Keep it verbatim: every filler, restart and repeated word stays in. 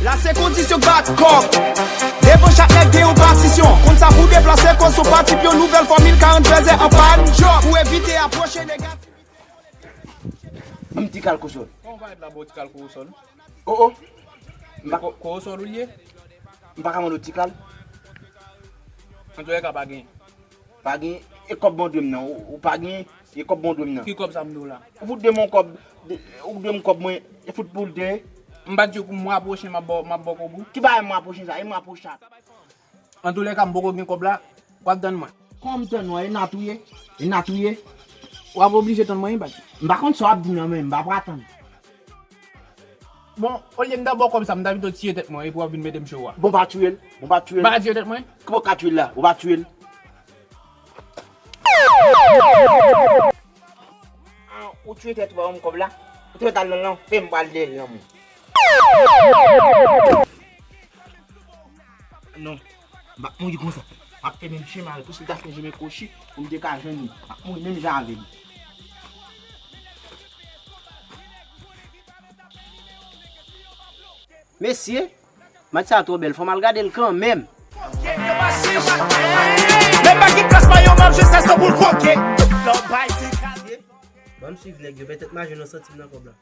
La se kondisyon k bat kòk. Devan chak nèg gen yon patisyon. Konn sa pou deplase kò sou pati pou yon nouvèl fòmil karant trèzè an pàn. Pou evite apwoche negativite. Ban m ti kal kosol. Kòman w parèt la ba w ti kal kosol? Oh oh. M pa, Ko- Kosol ou l ye? M pa ka mande w ti kal. Antouka pa gen. Pa gen e kòb mwen dwe m nan. Ou, ou pa gen e kòb mwen dwe m nan. Ki kòb sa m dwe w la? Ou fout dwe m yon kòb, de- ou dwe m kòb mwen, e fout pou l te. M pa di w pou mwa pwochen m ap ba w- m ap ba w kòb ou. Ki bagay mwa pwochen sa? E mwa pwochen. Antoulèka m poko gen kòb la, w ap tann mwen. Kòman m tann ou? E nat ou ye? E nat ou ye? W ap oblije tann mwen wi bati. M pa konn sa w ap di m nan men m pa pral tann. Bon, olye m ta ba w kòb sa, m ta pito tiye tèt mwen epi w ap vin mete m cho a. Bon pa tiye l. Bon pa tiye M l. pa ka tiye tèt mwen? Kòman w ka tiye l la? Ou pa tiye l. Ah, ou tiye tèt ou pa ban m kòb la? Ou te mèt al nan lanfè m pral dèyè l nan mwen. Non, m ap mouri konsa. M ap fè menm chemen avè l. Pou si l ta fè chemen kwochi, pou m te ka jwenn li. M ap mouri menm jan avè li. Mesye, match sa twò bèl, fò m al gade l kanmenm. Men pa ki plas mayo m ap jwe sa sou boul koke. Lè w bay se kal. Ban m swiv nèg yo, petèt m a jwenn yon santim nan kòb la.